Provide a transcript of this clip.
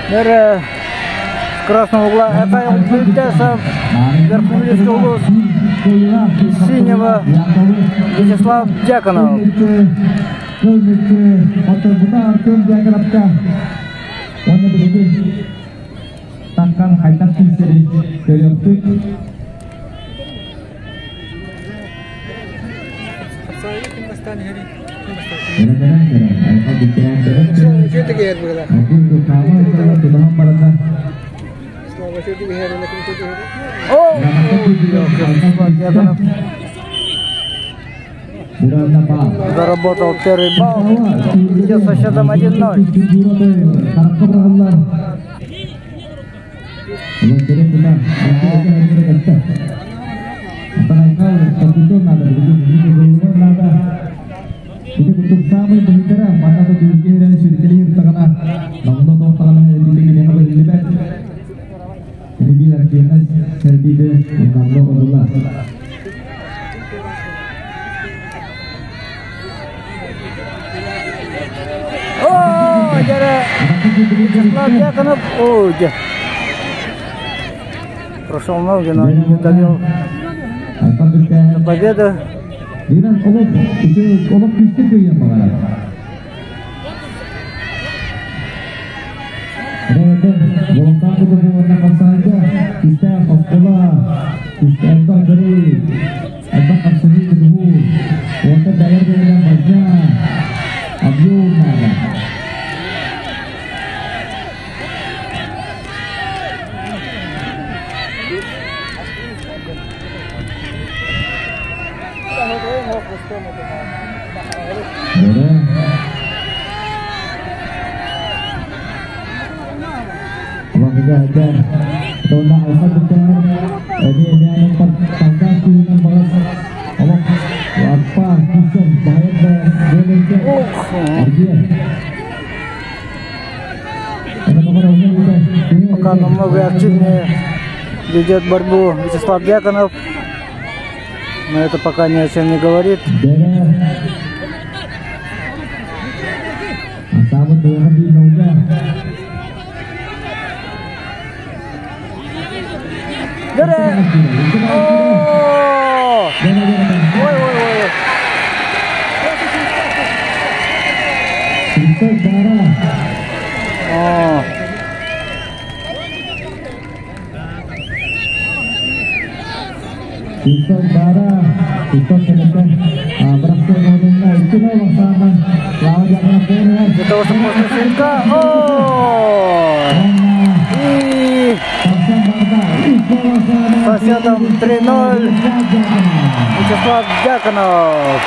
Дьэ, с красного угла Айхал Бектесов, Верхневилюйский улус, из синего Вячеслав Дьяконов. Артем Дьяконовка уонна билигин танкан хайдах киирсэрин көрүөхпүт. О, Вячеслав Дьяконов заработал первый балл. Ведет со счетом 1-0. Ити курдук саамай быһыттара манна да түһүлгэ сүркэлиир таҕана номно тохтаҕана этитигинэҕэ бэриллибэт. Ини биир аркиэнэ сэрбииде намно одула. О, дьэ, Вячеслав Дьяконов, о, дьэ. Прошел ноги, но не довел до победы. Динан олох олох күүскэ кыйан баҕара. Волонтан кутугуна хапсаайга күүстээх оскуола, күүстээх элбэх дары, элбэх хапсаныы кутугу, уонна бэлэр бэлэн базня, объем надо. Пока намного активнее ведет борьбу Вячеслав Дьяконов. Но это пока ни о чем не говорит. Дьэ! О! Ой-ой-ой! О! Для того, чтобы после щелчка. О! И со счетом 3-0 Вячеслав Дьяконов.